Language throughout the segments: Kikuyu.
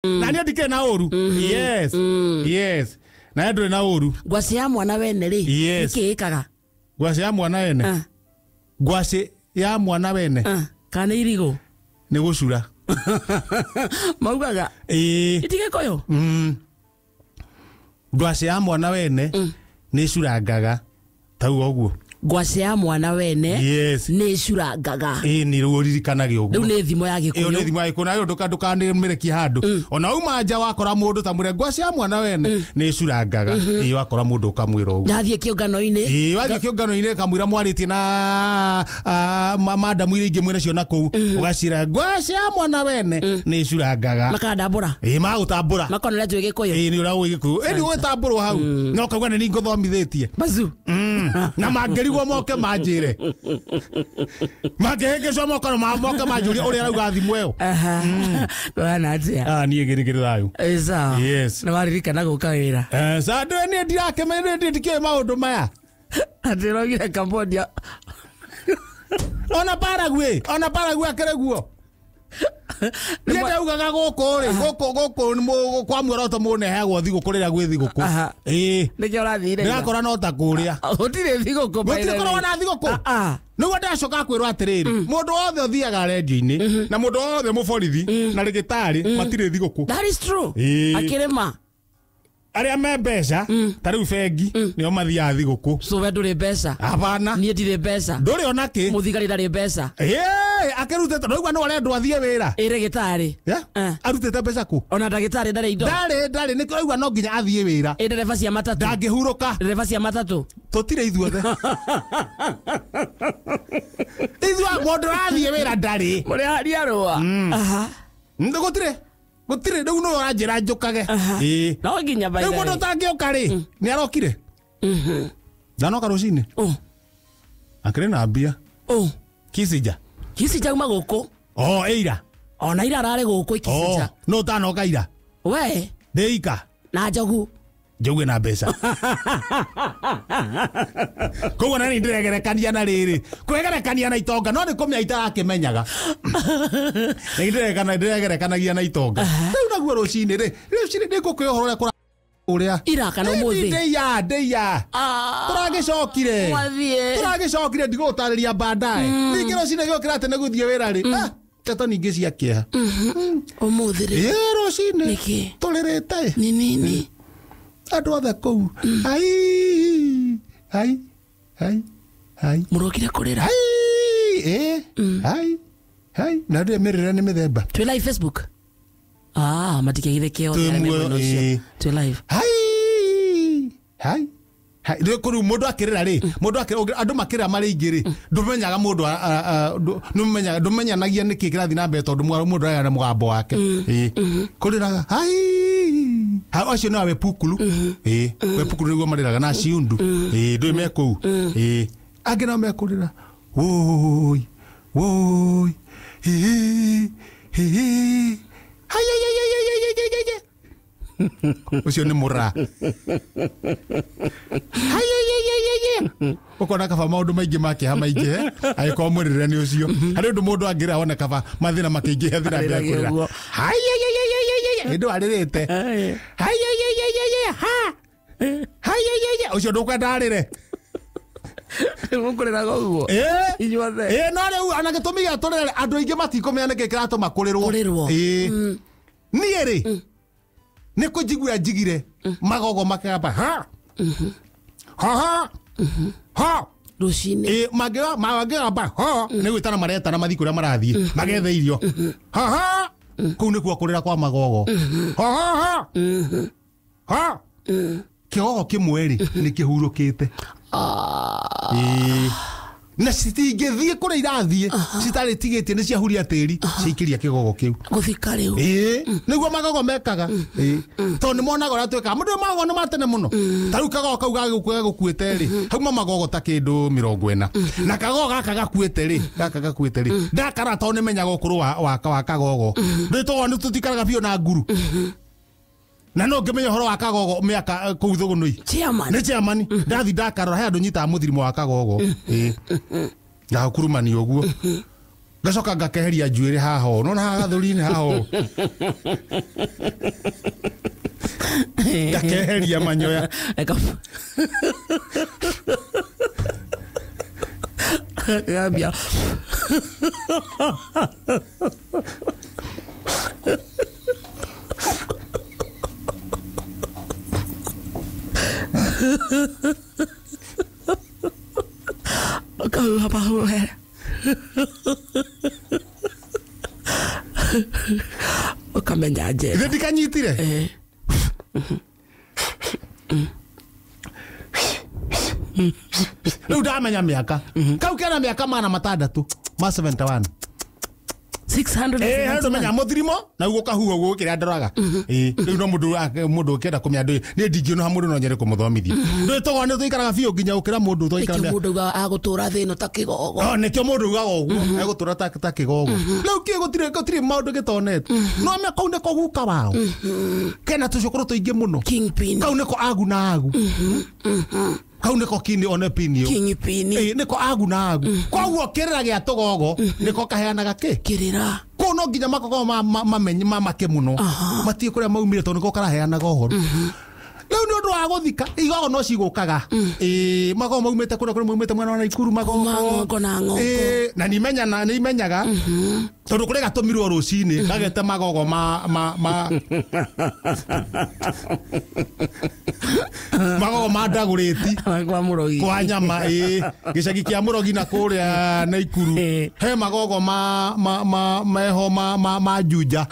Na niĩ ndikĩrĩ na ũru. Yes. Yes. Na ndũrĩ na ũru. Ngwacĩ ya mwana wene rĩ, Yes. nĩkĩ ĩkaga? Ngwacĩ ya mwana wene. Ah, Ngwacĩ ya mwana wene ah, kana nĩ irigũ? Nĩ gũcura. Maugaga Ĩĩ. iti gĩkũyũ. Ngwacĩ ya mwana wene nĩ curangaga. Tauga ũguo. Ngwacĩ ya mwana wene Yes. nĩ ĩcurangaga. Ĩĩ nĩ rĩu ũririkanage ũguo. Rĩu nĩ thimo ya Ĩyo nĩ gĩkũyũ. thimo ya gĩkũyũ nayo ndũkanĩmĩrekie handũ. Ona uma nja wakora mũndũ ta mwĩre ngwacĩ ya mwana wene nĩ ĩcurangaga. Ĩĩ wakora mũndũ ũkamwĩra ũguo. Ndathiĩ kĩũngano-inĩ. Ĩĩ wathiĩ kĩũngano-inĩ kamwĩra mwarĩtie na madamu iria ingĩ mwĩna cio na kũu ũgacira ngwacĩ ya mwana wene nĩ ĩcurangaga. Makandambũra. Ĩĩ magũtambũra. Makona ũrĩa njũĩ gĩkũyũ. Ĩĩ nĩ ũrĩa ũĩ gĩkũyũ. Ĩĩ nĩ ũgũtambũrwo hau na ũkauga nĩ niĩ ngũthomithĩtie. Bazu. Na mangĩrigwo moke manjĩre mangĩhĩngĩcwo moke moke manjũrie ũrĩa arauga thimũ ĩyo. Aha. Kũhana atĩa? Ah, niĩ ngĩrĩ ngĩrĩ thayũ. Ĩ sawa. Yes. Nĩ waririkana gũka wĩra? Eh, sa ndũĩ niĩ ndirakĩmenya niĩ ndikĩũĩ maũndũ maya. Atĩ ũraugire Cambodia. Ona Paraguay, ona Paraguay akĩrĩ guo. Niĩ ndaugaga gũkũ rĩ, gũkũ gũkũ nĩ kwa muoroto mũneheagwo thigũkũ rĩrĩa gwĩ thigũkũ. Aha. Ĩĩ. Nĩkĩo ũrathire ira. Ndĩrakora no ta kũrĩa. Gũtirĩ thigũkũ by the Gũtirĩ way. koragwo na thigũkũ. Ah, ah. Nĩguo ndacoka kwĩrwo atĩrĩrĩ, mũndũ wothe ũthiaga rendio-inĩ na mũndũ wothe mũborithi na rĩgĩtarĩ matirĩ thigũkũ. That is true. Ĩĩ. Akĩrĩma. Arĩa me mbeca ta rĩu bengi nĩo mathiaga thigũkũ. So we ndũrĩ mbeca. Hapana. Niĩ ndirĩ mbeca. Ndũrĩ ona kĩ. Mũthigari ndarĩ mbeca. Ĩĩ, akĩrutĩte ndauga no arendwo athiĩ wĩra. Ĩ rĩgĩtarĩ. Yeah? Eh. Arutĩte mbeca kũ? Ona ndagĩtarĩ ndarĩ indo. Ndarĩ ndarĩ nĩkĩo aigua no nginya athiĩ wĩra. Ĩ ndereba cia matatũ. Ndangĩhurũka. Ndereba cia matatũ. Tũtirĩ ithuothe. Ithuĩ mũndũ ũrathiĩ wĩra ndarĩ. Mũrĩ haria rũa. Aha. Gũtirĩ. Gũtirĩ rĩu nĩwe ũranjĩra njũkage. Ĩĩ. No nginya by Rĩu the mũndũ way. ũtangĩũka rĩ, nĩ arokire. Ndanoka rũcinĩ. Oh. Akĩrĩ na mbia. Oh. Kisija. Kisija uma gũkũ. Oh, ĩira. Ona ira ararĩ gũkũ Oh, ikicija. no ũtanoka ira. We Ndĩika. na njogu. Njogu ĩna mbeca. Koguo na niĩ ndĩregerekania na rĩrĩ. Kwĩgerekania na itonga no nĩ kũmenya itarakĩmenyaga. Nĩ ndĩregerekanagia na itonga. Rĩu naguo rũcinĩ rĩ, rũcinĩ ndĩngũkũhe ũhoro ũrĩa kũra ũrĩa. Ira kana ũmũthĩ? Ndĩia, ndĩia. Ah. Tũragĩcokire. Mwathiĩ. Tũragĩcokire ndigũgũtarĩria baadaye. Ningĩ rũcinĩ gĩũkĩra atĩ nĩ gũthiĩ wĩra rĩ. Ah, ndeto ningĩ cia kĩeha. Ũmũthĩ rĩ. Ĩĩ rũcinĩ. Nĩkĩ? Tũrĩrĩte. Nĩ nini. Andũ othe kũu. Ai. Ai. Ai. Ai. Mũrokire kũrĩra. Ai. Ĩĩ. Ai. Ai. Na ndĩ mĩrĩre nĩ mĩthemba. Twĩ live Facebook. Ah, matikĩgithe kĩo. Twĩ arĩa me muoyo, mwena ũcio. ĩĩ. Twĩ live. Ai. Ai. Hai. Rĩu kũrĩu mũndũ akĩrĩra rĩ, mũndũ akĩrĩra, andũ makĩrĩra marĩ aingĩ rĩ, ndũmenyaga mũndũ ndũmenyaga, ndũmenyanagia nĩkĩ kĩrathiĩ na mbere tondũ mũndũ ararĩra na mũgambo wake. Ĩĩ. Kũrĩraga, ai. Ha, acio nĩ a wepukulu. Ĩĩ. Wepukulu nĩguo marĩraga na ciundu. Ĩĩ, ndũĩ me kũu. Ĩĩ. Angĩ nao mekũrĩra, wũi, wũi, ĩĩ, ĩĩ. Ai, ai, ai, ai, ai, ai, ai, ai, ai. Ũcio nĩ mũra. Ai, ai, ai, ai, ai, ai. Ũkona kaba maũndũ maingĩ ma kĩeha maingĩhe angĩkorwo mũrĩre nĩ ũcio. Harĩ ũndũ mũndũ angĩrĩra wone kaba mathĩna makĩingĩha thĩna Arĩragia ndekũrĩra. ũguo. Ai, ai, ai, ai, ai, ai, ai. Hĩndĩ ĩyo arĩrĩte. Ai. Ai, ai, ai, ai, ai, ai, ha. Ai, ai, ai, ai. Ũcio ndũkwenda arĩre. Mũkũrĩraga ũguo. Ĩĩ. Inyuothe. Ĩĩ, no rĩu ona gĩtũmi gĩa tũrĩre andũ aingĩ matikũmenya nĩkĩ kĩratũma kũrĩrwo. Kũrĩrwo. Ĩĩ. Niĩ rĩ, nĩ kũnjiguĩra njigire magogo makĩgamba ha. Ha ha. Ha. Rũcinĩ. Ĩĩ, mangĩgamba ha nĩ gwĩtana maretana mathiĩ kũrĩa marathiĩ magethe irio. Ha ha. Kũu nĩkuo kũrĩra kwa magogo. Ha ha ha. Ha. Kĩgogo kĩmwe rĩ nĩ kĩhurũkĩte. Ĩĩ. Na citingĩthiĩ kũrĩa irathiĩ citarĩ tigĩtie nĩ ciahuria tĩri ciaikĩria kĩgogo kĩu. Gũthika rĩu. Ĩĩ, nĩguo magogo mekaga. Ĩĩ. Tondũ nĩ monaga ũrĩa twĩkaga. Mũndũ magogo nĩ ma tene mũno. Ta rĩu kagogo kau gagũkuĩte rĩ, hauma magogo ta kĩndũ 40. Na kagogo gaka gakuĩte rĩ, gaka gakuĩte rĩ, ndakara tondũ nĩ menyaga ũkũrũ wa kagogo. Ndũĩ tũgogo nĩ tũtikaraga biũ na nguru. Na no ngĩmenya ũhoro wa kagogo mĩaka kũu Thũgũnũi. Chairman. Nĩ chairman. Ndathi ndakarora he andũ nyitaga mũthirimo wa kagogo. Ĩĩ. Ngagũkurumania ũguo. Ngacoka ngakeheria njuĩrĩ haha ũũ. Nona haha gathũri-inĩ haha ũũ. Ngakeheria manyoya. Gambia. Ũkahuha mahuhere. Ũkamenya njera. Ithe ndikanyitire. Rĩu ndamenya mĩaka. Kau kena mĩaka 600 ma 71. 671. Hau ndũmenya mũthirimo na guo kahuha guo kĩrĩa ndoraga. Rĩu no mũndũ ũkĩenda kũmenya ndũĩ niĩ ndingĩũnũha mũndũ no nyende kũmũthomithia. Ndũĩ tũgwa nĩ tũikaraga biũ nginya gũkĩra mũndũ twaikara Nĩkĩo mĩaka. mũndũ augaga agũtũra thĩ ĩno ta kĩgogo. Oh, nĩkĩo mũndũ ugaga ũguo egũtũra ta kĩgogo. Rĩu kĩ gũtirĩ maũndũ gĩtonete. No mĩa kau nĩko guka wao. Kena tũcũkũrũ tũingĩ mũno. Kingpin. Kau nĩko agu na agu. Kau nĩko kini one pini. Kingpin. Nĩko agu na agu. Koguo kĩrĩra gĩa tũgogo nĩko kaheanaga kĩ? Kĩrĩra. Kũu no nginya makogo mamenye mamake mũno. Matiĩ kũrĩa maumire tondũ nĩko karaheanaga ũhoro. Rĩu nĩ ũndũ wa gũthika igogo no cigũkaga. Magogo maumĩte kũrĩa kũrĩa maumĩte mwena wa Naikuru magogo. Kuma ng'ongo na ng'ongo. Na nĩimenyaga tondũ kũrĩa gatũmirwo rũcinĩ gagete magogo ma magogo ma ndagũrĩti Kwa mũrogi. kwa nyama gĩcagi kĩa mũrogi na kũrĩa Naikuru he magogo ma meho ma Juja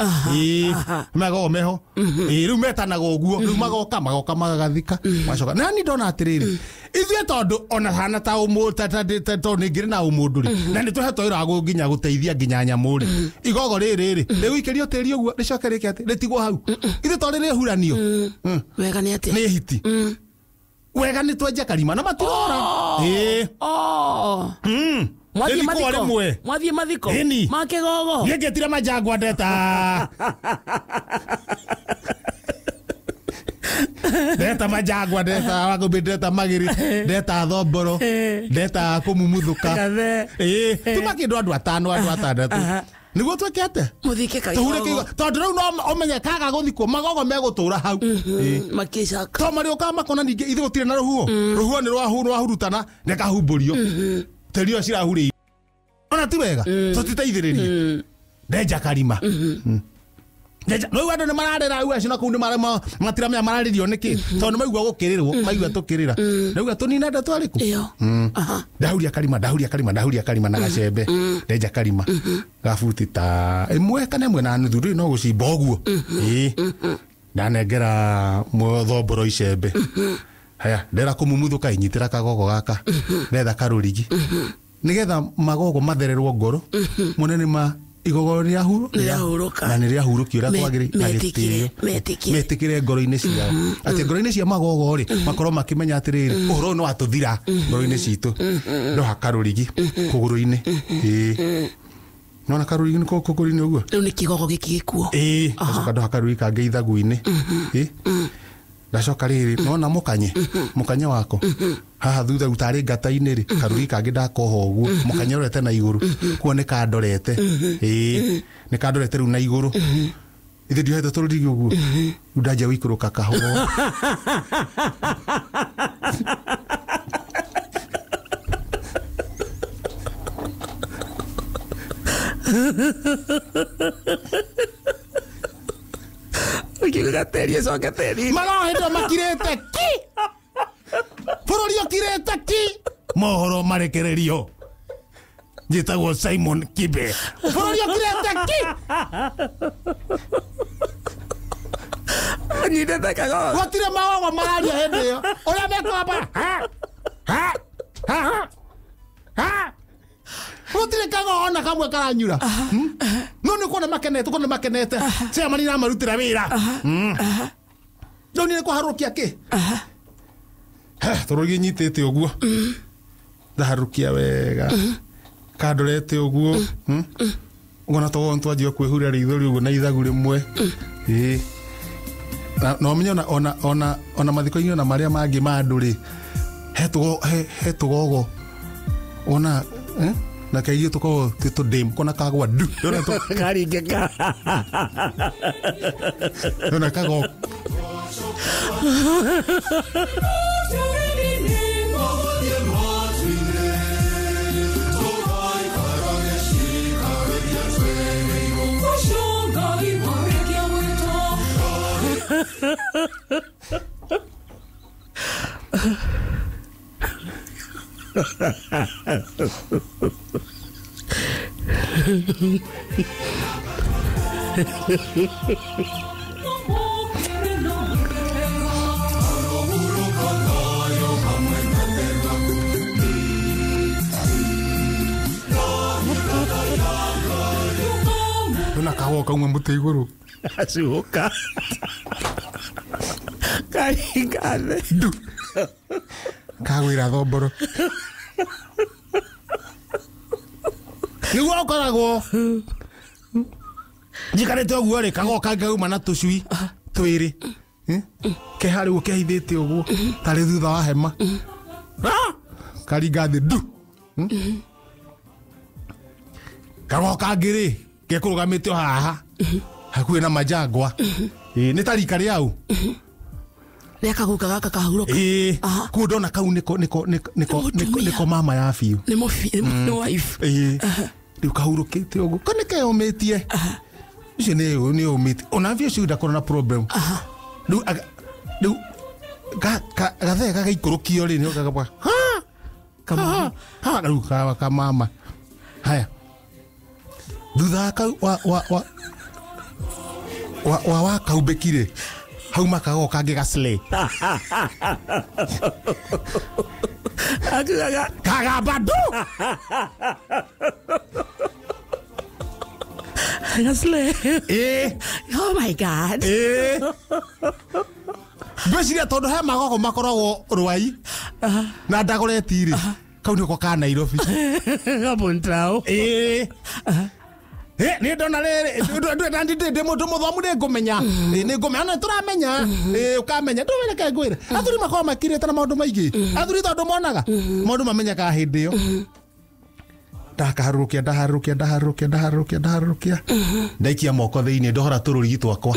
magogo meho rĩu metanaga ũguo rĩu magoka magagathika macoka na ni ndona atĩrĩrĩ ithuĩ tondũ ona hana ta tondũ nĩ ngĩrĩ na ũmũndũ rĩ na nĩ tũhetwo wĩra wa nginya gũteithia nginya nyamũ rĩ igogo rĩrĩ rĩ rĩgũikĩrio tĩri ũguo rĩcoke rĩke atĩ rĩtigwo hau ithuĩ to rĩrĩhuranio Wega nĩ atĩa? nĩ hiti wega nĩ twenje karima na matirora. Mwathiĩ Rĩthikwo mathiko. rĩmwe. Mwathiĩ mathiko. Ĩni. Ma kĩgogo. Niĩ ngĩtire manjangwa ndeta. Ndeta manjangwa ndeta wagũmbĩ ndeta magĩrĩ ndeta thomboro ndeta kũmumuthuka. Gathe. Tuma kĩndũ andũ atano andũ atandatũ. Nĩguo twĩke atĩa? Mũthike Tũhure kagogo. kĩigo tondũ rĩu no ũmenye kaga gũthikwo magogo megũtũra hau. Makĩcaka. To marĩũkaga makona ningĩ ithuĩ gũtirĩ na rũhuho. Rũhuho nĩ rwahurutana rĩkahumbũrio. Tĩri ũcio cirahurĩire. Ona ti wega tũtiteithĩrĩrie. Ndenja karima. Ndenja rĩu andũ nĩ mararĩra rĩu acio na kũu nĩ matiramenya mararĩrio nĩkĩ tondũ nĩ maigua gũkĩrĩrwo maigua tũkĩrĩra. Rĩu tũnina ndeto arĩkũ? Ĩyo. Ndahuria karima ndahuria karima ndahuria karima na gacembe ndenja karima gabuti ta ĩmwe kana ĩmwe na nuthu rĩu no gũcimba ũguo. Ndanengera mũthomboro icembe. Haya ndera kũmumuthuka inyitĩra kagogo gaka ndetha karũrigi nĩgetha magogo mathererwo ngoro mone nĩ ma igogo Nĩrĩahurũka. na nĩrĩahurũkio ũrĩa kwagĩrĩire na Metĩkĩre, gĩtĩo. metĩkĩre. Metĩkĩre ngoro-inĩ ciao atĩ ngoro-inĩ cia magogo rĩ makorwo makĩmenya atĩrĩrĩ ũhoro ũyũ nĩ watũthira ngoro-inĩ citũ ndoha karũrigi kũgũrũ-inĩ. Nona karũrigi nĩko kũgũrũ-inĩ ũguo. Rĩu nĩ kĩgogo gĩkĩ gĩkuo. Ngacoka ndoha karũrigi kangĩ ithagu-inĩ. Ndacoka rĩrĩ nona mũkanye wako haha thutha tarĩ ngata-inĩ rĩ karũrigi kangĩ ndakoha ũguo mũkanye ũrorete na igũrũ kuo nĩ kandorete. Nĩ kandorete rĩu na igũrũ ithe ndiohete tũrũrigi ũguo rĩu ndanjia gũikũrũka kahũa. Ũkiuga tĩri ũcoke tĩri. Magogo hĩndĩ ĩyo makirĩte ki bũrũri ũkirĩte ki mohoro marekererio njĩtagwo Simon Kibe bũrũri ũkirĩte ki Nyitĩte kagogo. gũtirĩ magogo mararia hĩndĩ ĩyo ũrĩa mekwamba ha ha ha ha gũtirĩ kagogo ona kamwe karanyura. No nĩ kuona makenete kuona makenete chairman nĩaramarutĩra wĩra. Rĩu nĩ kũharũkia kĩ tũrũgi nyitĩte ũguo ndaharũkia wega kandorete ũguo ngona tũgogo nĩtwanjia kwĩhuria rĩithori ũguo na ithagu rĩmwe. Na ũmenye ona mathiko-inĩ ona marĩa mangĩ ma andũ rĩ he tũgogo ona Na kairĩtu tũkoragwo twĩ tũdem kona kagwa ndu. Ndona Karingĩka. Ndona kagoka. Ndona kagoka uma mũtĩ igũrũ. Acuka. Karingane. Ndu. Kagwĩra thomboro. Nĩguo ũkoragwo njikarĩte ũguo rĩ kagoka ngauma na tũcui twĩrĩ ke harĩ ũguo kehithĩte ũguo tarĩ thutha wa hema karinga thĩ ndu. Kagoka ngĩ rĩ gekũrũgamĩte o haha hakuhĩ na majangwa. Nĩ ta rika rĩau rĩa kaguka gaka kahurũka. Kũu ndona kau nĩko mama ya biũ. Nĩ wife. Rĩu kahurũkĩte ũguo ko nĩ keyũmĩtie ũcio nĩ ũmĩtie ona biũ ũcio ndakorwo na problem. Rĩu gathee gagaikũrũkio rĩ nĩ gagabwa ha rĩu kamama. Haya thutha kau wa kaumbĩkire hauma kagoka kangĩ gaslay. Kagamba ndu. Gaslay. Oh my God. Ngwĩciria tondũ he magogo makoragwo Rwai na Dagoretti rĩ kau nĩko ka Nairobi. Gabuntao. Nĩ ndona rĩrĩ ndĩ mũndũ mũthomu nĩ ngũmenya nĩ ngũmenya na tũramenya ũkamenya ndũmereke ngwĩre athuri makoragwo makirĩte na maũndũ maingĩ athuri tondũ monaga maũndũ mamenyekaga hĩndĩ ĩyo. Ndaharũrũkia ndaharũrũkia ndaharũrũkia ndaharũrũkia ndaharũrũkia ndaikia moko thĩinĩ ndohora tũrũrigi twakwa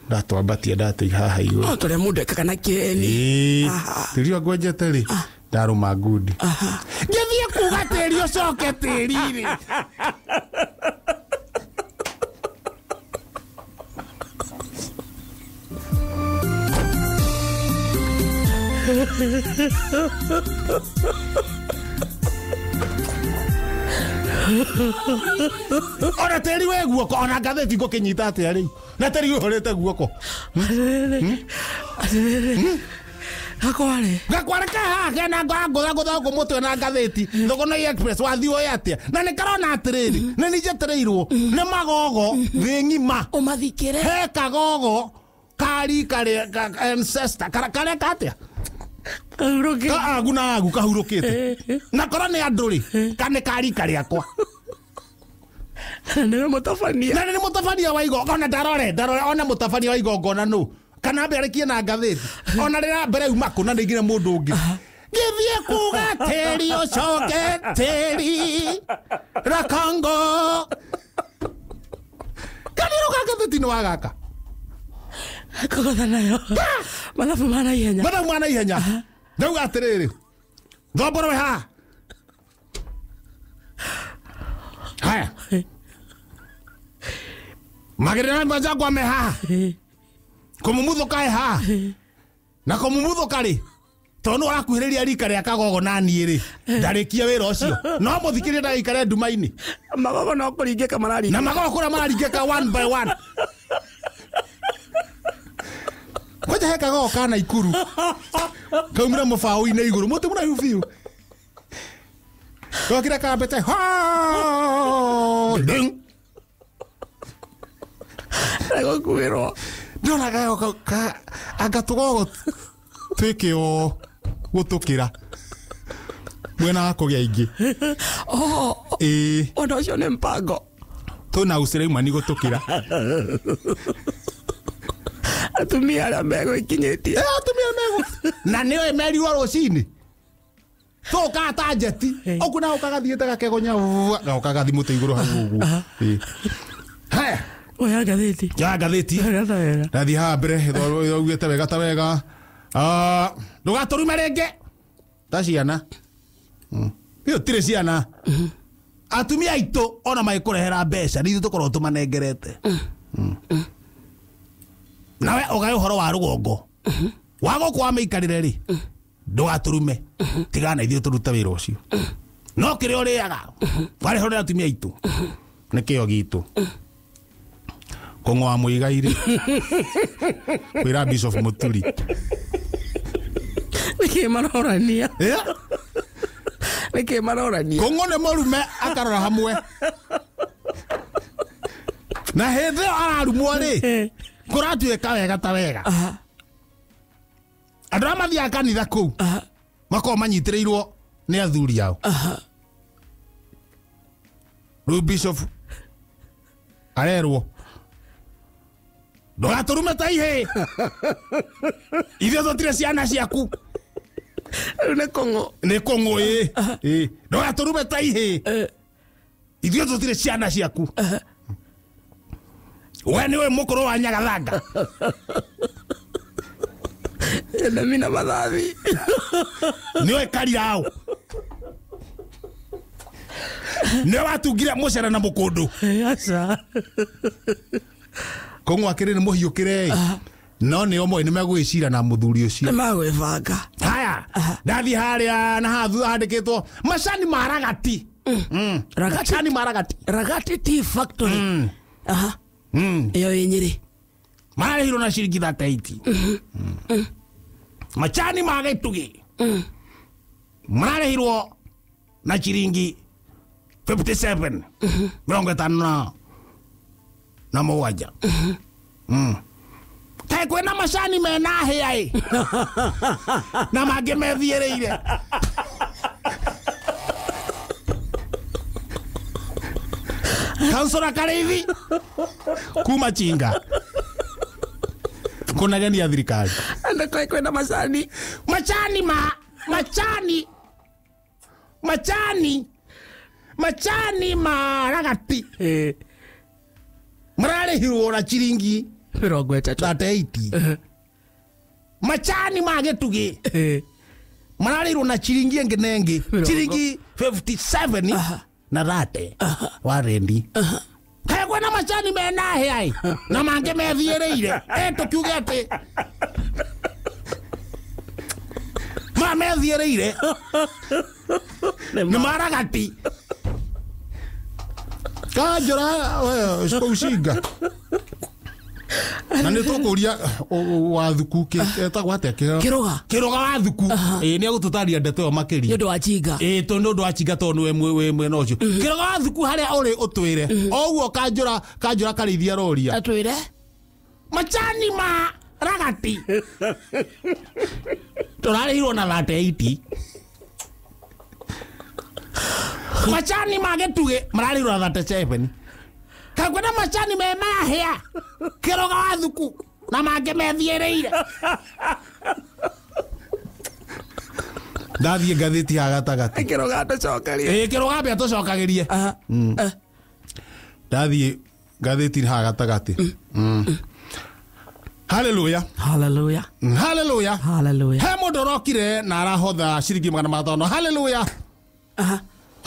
ndatwambatia ndatũiga haha igũrũ. O tũrĩa mũndũ ekaga na kĩeni. Tĩri ũrĩa ngwenjete rĩ ndarũma ngundi. Ngĩthiĩ kuga tĩri ũcoke tĩri rĩ. Ona tĩri wĩ guoko ona ngathĩti ngũkĩnyita atĩa rĩu na tĩri ũihũrĩte guoko. Atĩrĩrĩ gakware gakware kahaha kena ngũthagũtha gũkũ mũtwe na ngathĩti Thogona Express wathiĩ ũĩ atĩa na nĩ karona atĩrĩrĩ nĩ nĩnjetereirwo nĩ magogo thĩ ng'ima ũmathikĩre he kagogo kari karĩa ancestor kareka atĩa kahurũkĩte ka agu na agu kahurũkĩte na korwo nĩ andũ rĩ ka nĩ karika rĩakwa nĩwe mũtabania na nĩ mũtabania wa igongona ndarore ona mũtabania wa igongona nũ kana ambe arĩkie na ngathĩti ona rĩrĩa mbere uma kũ na nĩingĩre mũndũ ũngĩ ngĩthiĩ kuga tĩri ũcoke tĩri rakango kanirũ ka ngathĩti nĩ wa gaka kũgotha nayo mathabu ma naihenya mathabu ma naihenya ndauga atĩrĩrĩ thomboro wĩ haha haya magĩrĩra majangwa me haha kũmumuthũka ĩ haha na kũmumuthũka rĩ tondũ nĩ ũrakuhĩrĩria rika rĩa kagogo na niĩ rĩ ndarĩkia wĩra ũcio no mũthikĩrie ndagaikare nduma-inĩ magogo no kũringĩka mararingĩka na magogo kũrĩa mararingĩka one by one. Kwanja he kagogo ka Naikuru kaumire mũbaũ-inĩ igũrũ mũtĩ mũraihu biũ gokire kambĩte ding gũkuĩrwo ndona kagogo anga tũgogo twĩke o gũtũkĩra mwena wa kũgĩa ingĩ. Ũndũ ũcio nĩ mpango tũna ũciraimani gũtũkĩra atumia arĩa megũikinyĩtie atumia megũ na nĩoĩ merirwo rũcinĩ Tũkaga ta njeti ũguo na ũkaga thiĩte gakegonya gaũka gathi mũtĩ igũrũ hau ũguo. Haya, Oya ngathĩti. ya ngathĩti. Wega ta wega. Ndathiĩ haha mbere ĩthougĩte wega ta wega. Ndũgatũrume rĩngĩ ta ciana. Ĩyo tirĩ ciana. Atumia aitũ ona magĩkũrehera mbeca nĩ ithuĩ tũkoragwo tũmanengerete. Nawe ũgae ũhoro wa rũgongo wa gũkũ wa mĩikarĩre rĩ, ndũgatũrume, tigana na ithuĩ tũrute wĩra ũcio. No kĩrĩa ũrĩaga warehwo nĩ atumia aitũ nĩ kĩo gitũ. Kũng'oa Mũigai rĩ, kwĩra Bishop Mũturi. Nĩkĩ marorania? Eh? Nĩkĩ marorania? Kũng'o nĩ mũrume akarora hamwe na hĩndĩ ĩyo ararumwo rĩ, kũratuĩka wega ta wega. Andũ arĩa mathiaga kanitha kũu makoragwo manyitĩrĩirwo nĩ athuri ao. Rĩu Bishop arerwo ndũgatũrume ta ihĩĩ, ithuĩ tũtirĩ ciana ciaku. Rĩu nĩ kũng'ũ. Nĩ kũng'ũ ĩ, ndũgatũrume ta ihĩĩ, ithuĩ tũtirĩ ciana ciaku. We nĩwe mũkũrũ wa Nyagathanga. Nemi na mathathi. Nĩwe Karirao, nĩwe watungire mũcere na mũkũndũ. Aca. Kũng'ũ akĩrĩ nĩ mũhiũkĩre no nĩo moĩ nĩ megũgĩcira na mũthuri ũcio. Nĩ magwĩbanga. Haya, ndathiĩ harĩa na haha thutha handĩkĩtwo macani ma ragati. Ragati. Macani ma ragati. Ragati Tea Factory. Aha. Ĩyo ĩ Nyĩrĩ. Mararĩhirwo na ciringi 38. Macani ma gĩtugĩ mararĩhirwo na ciringi 57, 57. Kaĩ kwĩna macani mena hĩa ĩ na mangĩ methiĩrĩire. Kansora Karĩithi kuma Chinga kũnegenia thirikari. Andũ kaĩ kwĩna macani. Macani ma macani macani macani ma ragati mararĩhirwo na ciringi 30. 38. Macani ma gĩtugĩ mararĩhirwo na ciringi ĩngĩ na ĩngĩ ciringi 57 na 30 wa rendi. Kaĩ kwĩna macani mena hĩa ĩ na mangĩ methiĩrĩire. Tũkiuge atĩ ma methiĩrĩire nĩ maragati. Kanjũra kũu Cinga. Na nĩ tũkũria Wathuku etagwo atĩa? Kĩrũga. Kĩrũga Wathuku. Ĩ nĩ egũtũtaria ndeto ĩyo makĩria. Nĩ ũndũ wa Chinga. Ĩ tondũ nĩ ũndũ wa Chinga tondũ nĩwe wĩ mwena ũcio. Kĩrũga Wathuku harĩa ũrĩ ũtwĩre. O ũguo Kanjũra Karĩithi aroria. Atwĩre. Macani ma ragati tũrarĩhirwo na 38. Macani ma gĩtugĩ mararĩhirwo na 37. Kakwĩna macani me mahĩa Kĩrũga Wathuku na mangĩ methiĩrĩire. Ndathiĩ ngathĩti haha gatagatĩ. Kĩrũga atũcokerie. Ĩ Kĩrũga ambe atũcokagĩrie. Ndathiĩ ngathĩti haha gatagatĩ. Hallelujah. Hallelujah. Hallelujah. Hallelujah. He mũndũ ũrokire na arahotha ciringi 500. Hallelujah.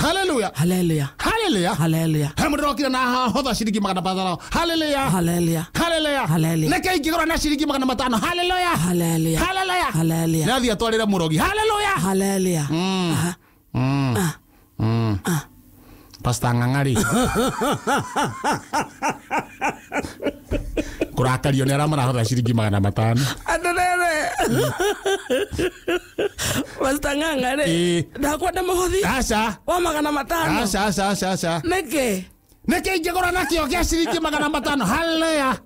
Hallelujah. Hallelujah. Hallelujah. Hallelujah. He mũndũ ũrokire na ahotha ciringi 500. Hallelujah. Hallelujah. Hallelujah. Hallelujah. Nĩkĩ ingĩgũra na ciringi 500? Hallelujah. Hallelujah. Hallelujah. Hallelujah. Nĩathiĩ atwarĩre mũrogi. Hallelujah. Hallelujah. Pastor Ng'ang'ari. Kũrakario nĩ arĩa marahotha ciringi 500. Andũ rere. Pastor Ng'ang'a rĩ. Ndakwenda mũhothi. Aca. Wa 500. Aca aca aca aca. Nĩkĩ? Nĩkĩ ingĩgũra nakĩo kĩa ciringi 500? Hallelujah.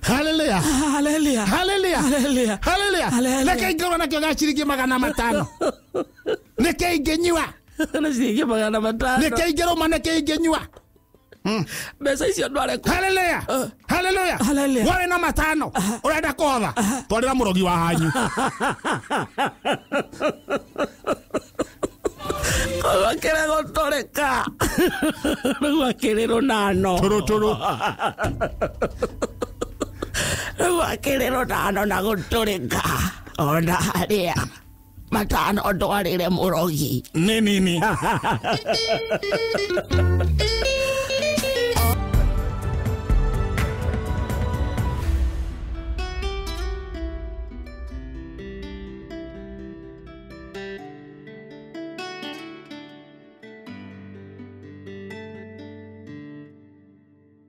Hallelujah. Hallelujah. Hallelujah. Hallelujah. Hallelujah. Hallelujah. Nĩkĩ ingĩgũra nakĩo kĩa ciringi 500? Nĩkĩ ingĩnyua? Na ciringi 500. Nĩkĩ ingĩrũma? Nĩkĩ ingĩnyua? Mbeca icio ndware kũ? Haleluya. Haleluya. Hallelujah. Wewe na matano urenda kuhotha twarira murogi wa hanyu. Koguo akĩrĩ gũtũrĩka rĩu akĩrĩ rũnano. Tũrũ tũrũ. Rĩu akĩrĩ rũnano na gũtũrĩka ona harĩa matano ndwarĩre mũrogi. Nĩ nini.